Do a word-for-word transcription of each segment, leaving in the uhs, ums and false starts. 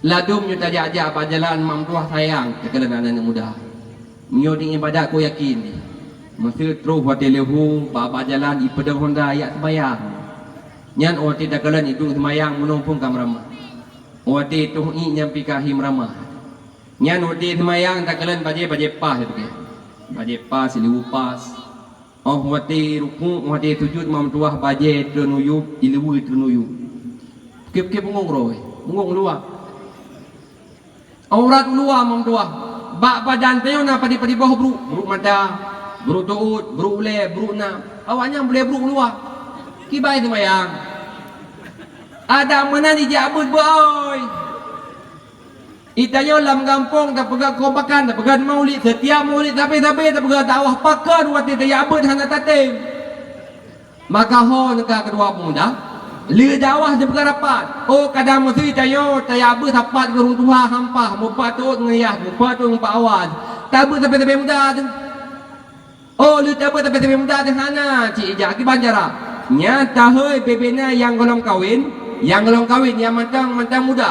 Ladôm nyoe tajak-jak bak jalan, mak meutuah sayang takalon aneuk muda. Meunyoe di ibadat ku yakin di, meuseu troh watèe leuhô bak, bak jalan ipeudong honda jak seumayang. Nyan watèe takalon idong seumayang meunoe phôn ka meuramah. Watèe toh ié nyan pih ka hi meuramah. Nyan watèe seumayang takalon bajèe, bajèe pas lagèe. Bajèe pas, siluweue pas. Óh watèe rukuk, watèe sujud, mak meutuah bajèe treunuyueb, siluweue treunuyueb. Kép-kép bungong roh, bungong luwa. Aurat luwa, mak meutuah. Bak badan tanyoe na padum-padum boh brok, brok mata, brok teuôt, brok ulèe, brok na. Awaknyan bulèe brok luwa. Kiban seumayang. Adak meunan jijak beuet beu-ôi. Di tanyoe lam gampông tapeugah kompakan, tapeugah maulid, setiap maulid sabe-sabe tapeugah dakwah, pakon watèe tajak beuet hana tatem. Maka ho neuka keudua peumuda, lé dakwah tapeugah rapat. Oh, kadang meuseu tanyoe tajak beuet sapat keu ureueng tuha hampah, mupat teuôt ngon yah, mupat teuôt ngon Pak Awan. Tabeuet sabe-sabe muda teuh. Oh, lheueh tabeuet sabe-sabe muda teuh hana cit ijak kiban cara. Nyan tahôi bubena nyang gohlom kawen, nyang gohlom kawen nyang mantong-mantong muda.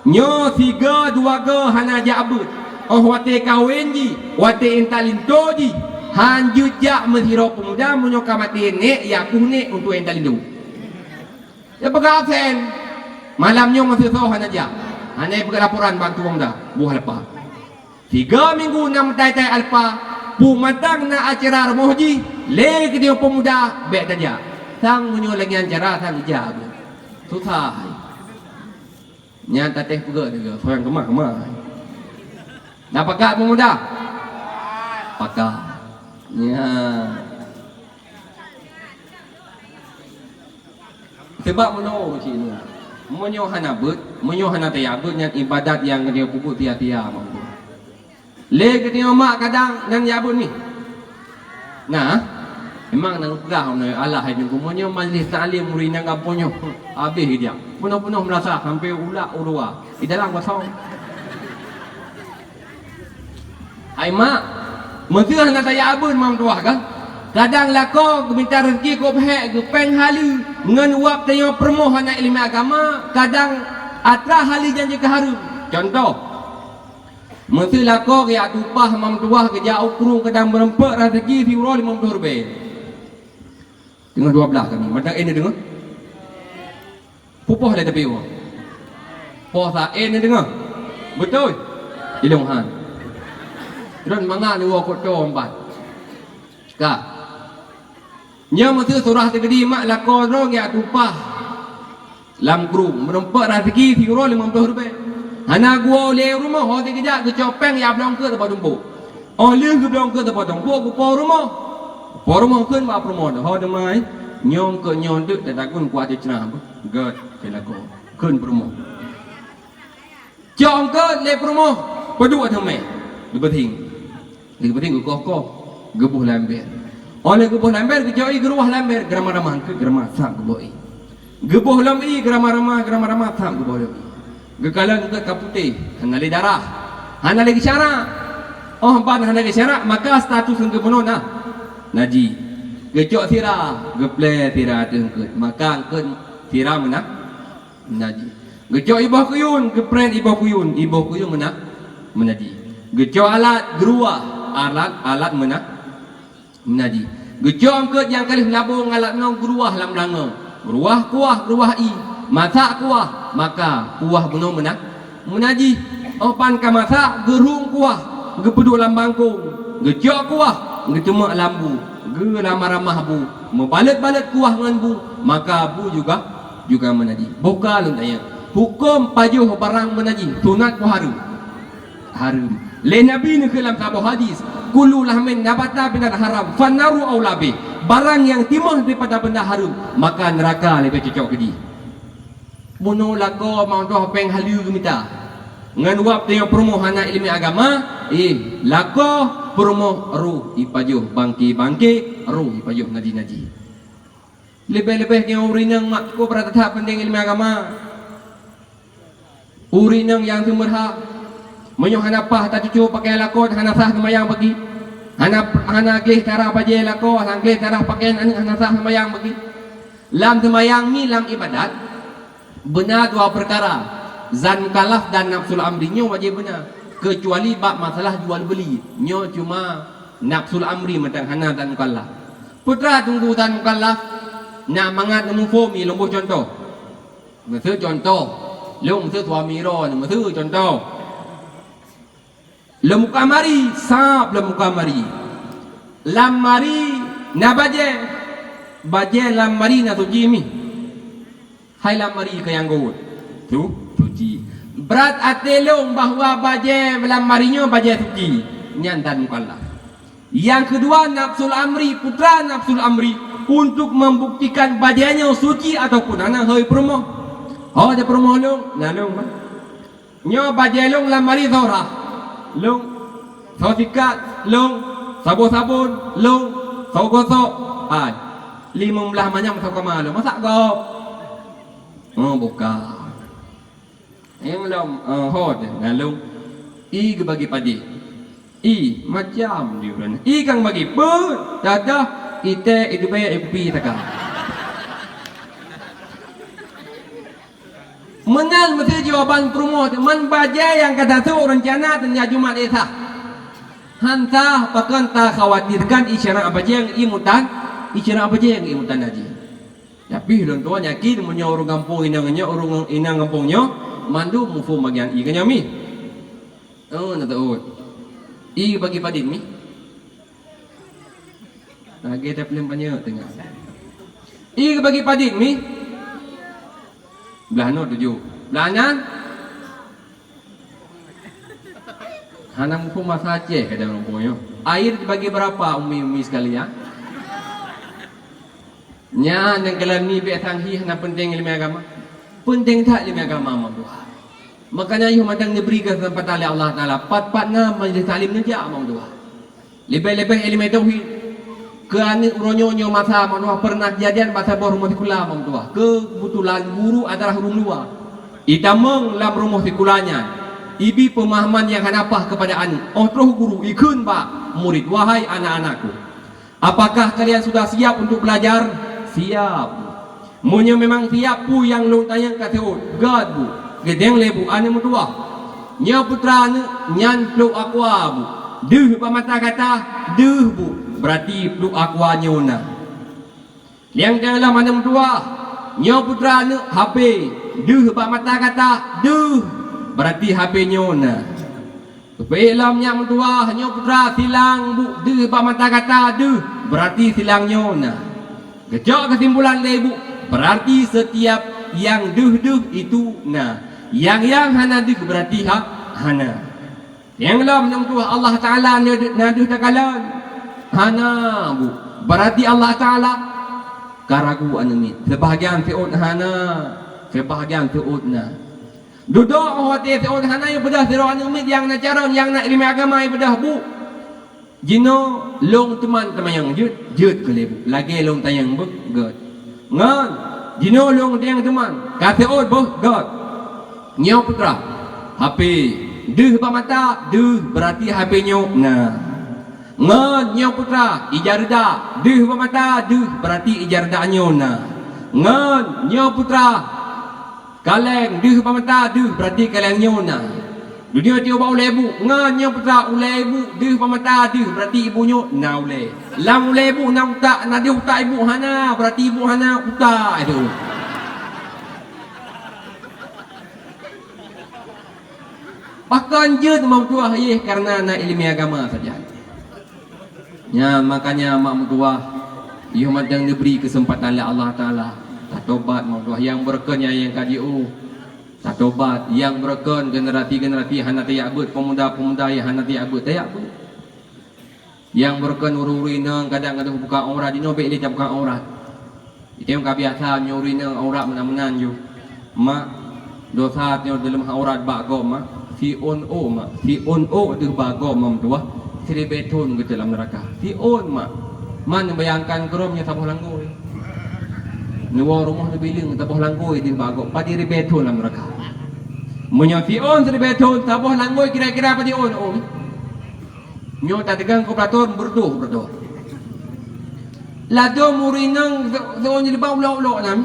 Nyoe sigoe dua goe hana jak beuet. Óh watèe kawen jih, watèe intat linto jih, han jeuet jak meusidroe peumuda meunyoe ka maté nèk, jak puih nèk untuk intat linto. Tapeugah absen. Malam nyoe meuseu soe hana jak. Hana peugah laporan bak tuan muda, boh Alpa. Tiga minggu na meutai-tai Alpa, peue mantong na acara rumoh jih, lé geutanyoe peumuda bèk tajak. Sang meunyoe lagèe nyan cara sang ijak beuet. Susah hai. Nyan tatéh peugah, soe nyang keumah-keumah. Na pakat peumuda? Pakat. Nyan. Sabab meunoe cit nyoe, meunyoe hana beuet, meunyoe hana tajak beuet, nyan ibadat nyang geutanyoe peubuet sia-sia mantong. Lé geutanyoe mak kadang nyan jak beuet mi. Nah, memang na geupeugah Allah hai nyoe, meunyoe majlis taklim ureueng inong gampông nyoe, habéh geudiam. Peunoh-peunoh meulasah sampoe ulak u luwa. Di dalam kosong. Hai mak, meuseu hana tajak beuet mak meutuah kan? Kadang lakoe geumita reuzeki keu peuhèk geupéng haleue ngon uap tanyoe peurumoh hana ileumèe agama, kadang atra haleue nyan jeuet keu hareuem. Contoh, meuseu lakoe geujak tumpah mak meutuah geujak u krueng kadang meureumpok reuzeki siuroe limong ploh ribèe. Teungoh dua blaih kami, mantong én deungoe. Pupoh lé tapi uroe. Poh saén deungoe. Beutôi? Ilong han. Droen mangat uroe koto empat. Ka. Nyoe meuseu surah teukeudi mak lakoe droe geujak tumpah lam krueng, meureumpok reuzeki siuroe limong ploh ribèe. Hana geuwoe lé u rumoh, ho teugeujak geucok péng jak bloe eungkôt teupot tumpôk. Óh lheueh geublong keu teupot tumpôk, geupo rumoh. Po rumoh kheun bak peurumoh, "Ho teuma, nyoe keu nyoe deuk tatagun kuat teuceurah beuh." Gèt keu lakoe. Kheun peurumoh. Cok eungkôt lé peurumoh, peuduek teumé. Geubeuting. Geubeuting geukoh-koh, geuboh lam ember. Óh lheueh geuboh lam ember, geucok ié geuruwah lam ember, geuramah-ramah eungkôt, geuramah sab geuboh ié. Geuboh lom ié, geuramah-ramah, geuramah-ramah sab geuboh lom ié. Geukalon eungkôt ka putéh, hana lé darah, hana lé geusyarak. Óh ban hana geusyarak, maka status eungkôt bunoe na, najih. Geucok sira, geuplè sira ateueh eungkôt, maka eungkôt sira meuna, meunajih. Geucok ié boh kuyun, geuprét ié boh kuyun, ié boh kuyun meuna, meunajih. Geucok alat, geuruwah, alat, alat meuna, meunajih. Geucok eungkôt nyang ka lheueh meulabô ngon alat nyoe geuruwah lam langoe. Geuruwah kuah, geuruwah ié. Masak kuah, maka kuah bunoe meuna, meunajih. Óh ban ka masak, geurhung kuah, geupeuduek lam bangkong. Geucok kuah, geuteumeuk lam bu. Geuramah-ramah bu. Meubalot-balot kuah ngon bu, maka bu juga, juga meunajih. Boh ka lôn tanyong. Hukôm pajoh barang meunajih, sunat ku hareuem? Hareuem. Lé Nabi neukheun lam saboh hadis, "Kullu lahmin nabata minal haram, fannaru aula bih." Barang nyang timoh daripada benda hareuem, maka neuraka leubeh cocok keu jih. Bunoe lakoe mak meutuah péng haleue geumita. Ngon uap tanyoe peurumoh hana ileumèe agama, éh, lakoe peurumoh roh ipajoh bangke-bangke, roh ipajoh najih-najih. Leubeh-leubeh nyoe ureueng inong mak, cukôp rata that peunténg ileumèe agama. Ureueng inong nyang seumeurha, meunyoe hana paih tacucô pakaian lakoe, hana sah seumayang bagi. Hana, hana gleh cara bajèe lakoe, hana gleh cara pakaian aneuk, hana sah seumayang bagi. Lam seumayang ngi lam ibadat, beuna dua peukara, zan mukallaf dan nafsul amri, nyoe wajéb beuna, keucuali bak masalah jual beuli, nyoe cuma nafsul amri mantong, hana zan mukallaf. Peue teuma teungku zan mukallaf, na mangat neumuphom, lôn boh cuntoh. Miseu cuntoh, lôn miseu suami droe, miseu cuntoh. Lam muka mari, sab lam muka mari. Lam mari na bajée, bajée lam mari na suci mi. Hai lam mari keu nyang gôt. Tu, suci. Brat até lôn bahwa bajée lam mari nyoe bajée suci. Nyan zan mukallaf. Nyang keudua, nafsul amri, peue teuma nafsul amri, untuk membuktikan bajée nyoe suci ataupun hana, hôi peurumoh. Ho di peurumoh lôn, na lôn, bah. Nyoe bajée lôn lam mari soe rhah? Lôn. Soe sikat? Lôn. Saboh sabon? Lôn. Soe gosok? Hai. Limong blaih manyam soe kama lôn. Masak gob? Oh, bukan. Nyang lom, eh, ho deh, na lôn. I geubagi padit. I, macam di ureueng. I kang bagi. Beuh, dadah, itée, idubée, ikupi, taka. Meunan meusti jawaban peurumoh, man bajée nyang ka tasôk reuncana teungoh Jumat Isa. Han sah, pakon takhawatirkan isyarat bajée ngon ié mutan, isyarat bajée ngon ié mutan haji. Tapi lôn tuan yakin meunyoe ureueng gampông inong nyoe, ureueng inong gampông nyoe, mandum muphom bagian ié nyan mi. Oh, na taôt. Ié bagi padit mi. Lagée tapeuleum banyak teungoh. Ié bagi padit mi. Blah nyoe tujoh. Blah nyan. Hana muphom bahasa Aceh kadang ureueng nyoe. Air dibagi berapa, umi-umi sekalian? Nyan nyang keulam ni bék sang hi hana peunteng ileumé agama. Peunteng that ileumé agama, Mak Tuha. Makanya yoh mantong neubri keuseumpatan lé Allah Taala. Pat-pat na majlis taklim neujak, Mak Tuha. Leubeh-leubeh ileumé tauhid. Keu aneuk uroe nyoe, nyoe masa, Mak Tuha, pernah kejadian bak saboh rumoh sikula, Mak Tuha. Keubeutulan guru adalah ureueng luwa. Itamong lam rumoh sikula nyan, ibi peumahaman nyang hana paih keupada aneuk. Óh troh guru ikheun bak murit, "Wahai anak-anakku, apakah kalian sudah siap untuk belajar?" "Siap." "Meunyoe memang siap, peue nyang lôn tanyong ka seuôt?" "Göt, Bu." Geudeng lé Bu aneuk meutuwah. "Nyoe putra aneuk nyan pluek aqua, Bu. Deuh bak mata gata, deuh, Bu. Berarti pluek aqua nyoe na." Nyang teulam aneuk meutuwah. "Nyoe putra aneuk H P. Deuh bak mata gata, deuh. Berarti H P nyoe na." Geupeuék lom nyang meutuwah, "Nyoe putra silang, Bu. Deuh bak mata gata, deuh. Berarti silang nyoe na." Geucok keusimpulan lé Bu, "Berarti setiap nyang deuh-deuh itu na. Nyang-nyang hana deuh berarti ha-, hana." Nyang lom nyang tuha Allah Taala na deuh, na deuh takalon? Hana, Bu. Berarti Allah Taala ka ragu aneuk miet. Seubahgian seuôt hana, seubahgian seuôt na. Dudoe óh watée seuôt hana, nyang peugah sidroe aneuk miet nyang na carông, nyang na ileumé agama, nyang peugah, "Bu, jinoe lôn teuman teumanyong jeuet, jeuet keu lé Bu. Lagée lôn tanyong beuh, gét. Ngon, jinoe lôn tanyong teuman, ka seuôt beuh, gét. Nyoe putra, H P deuh bak mata, deuh, berarti H P nyoe na. Ngon, nyoe putra, ija reuda, deuh bak mata, deuh, berarti ija reuda nyoe na. Ngon, nyoe putra, kaleng, deuh bak mata, deuh, berarti kaleng nyoe na." Dudoe tieb bak ulée Bu, "Ngon, nyoe putra, ulée ibu, deuh bak mata, deuh, berarti ibu nyoe na ulée. Lam ulée ibu na utak, na deuh utak ibu hana, berarti ibu hana utak itu." Pakon jeuet meutuah yeh, karena na ileumé agama sajan. Nyan, makanya mak meutuah, yoh mantong neubri keuseumpatan lé Allah Taala. Tatobat mak meutuah, nyang beureukeun nyang, nyang ka jiôh. Tatobat, nyang beureukeun generasi-generasi hana tajak beuet, pemuda-pemuda nyang hana tajak beuet, tajak beuet. Nyang beureukeun ureuëng-ureuëng inong kadang ka buka aurat, jinoe bék lé tabuka aurat. Itém ka biasa nyoe ureuëng inong aurat meunan-meunan ju. Mak, dosa nyoe dileumoh aurat bak gob, Mak. Siôn ôk, Mak. Siôn ôk deuh bak gob, Mak meutuah. Siribée thon geuteuk lam neuraka. Siôn, Mak. Man neubayangkan keu droe nyoe saboh langgôi. Neuwoe rumoh neubileung saboh langgôi deuh bak gob. Padum ribée thon lam neuraka. Meunyoe siôn siribée thon, saboh langgôi kira-kira padum ôn, ôn. Nyoe tateugang kalkulator, beureudoh, beureudoh. Ladôm ureueng inong sôk jilbab ulok-ulok nyan.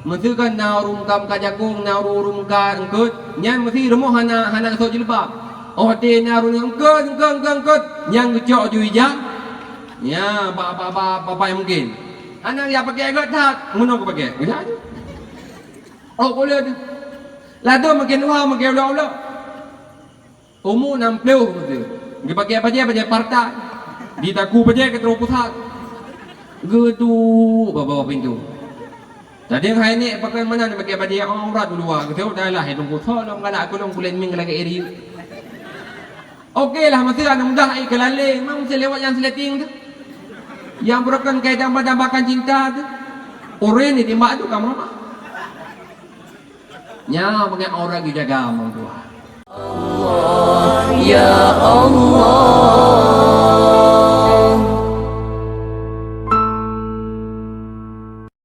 Meusé kan na ureueng ka meukat jagong, na ureueng ka eungkôt, nyan meusé rumoh hana, hana sôk jilbab. Óh watèe na ureueng eungkôt, eungkôt, eungkôt, eungkôt, nyan geucok ju ija. Nya, bak, bak, bak, bak, bak nyang mungken. Hana jak pakè gèt that, meunoe geupakè. Ija tu. Oh, kulét. Ladôm mungken tuha, mungken ulok-ulok. Umu nam ploh meusé. Geupakè bajèe, bajèe partai. Di takue bajèe keu troh pusat. Geuduek bak babah pintoe. Tadéng hai nèk pakon meunan pakè bajèe aurat u luwa. Geuseuôt dah lah, hai Teungku, soe lôn galak keu lôn kulét mieng lagèe riyeuk. Oke lah, meusé aneuk muda hai keulalé, memang meusé lewat nyang seuleting tu. Nyang beureukan kai damba-dambakan cinta tu. Ureueng ni timbak tu ka meureumak. Nyan bangai aurat geujaga, meutuah. Ya Allah,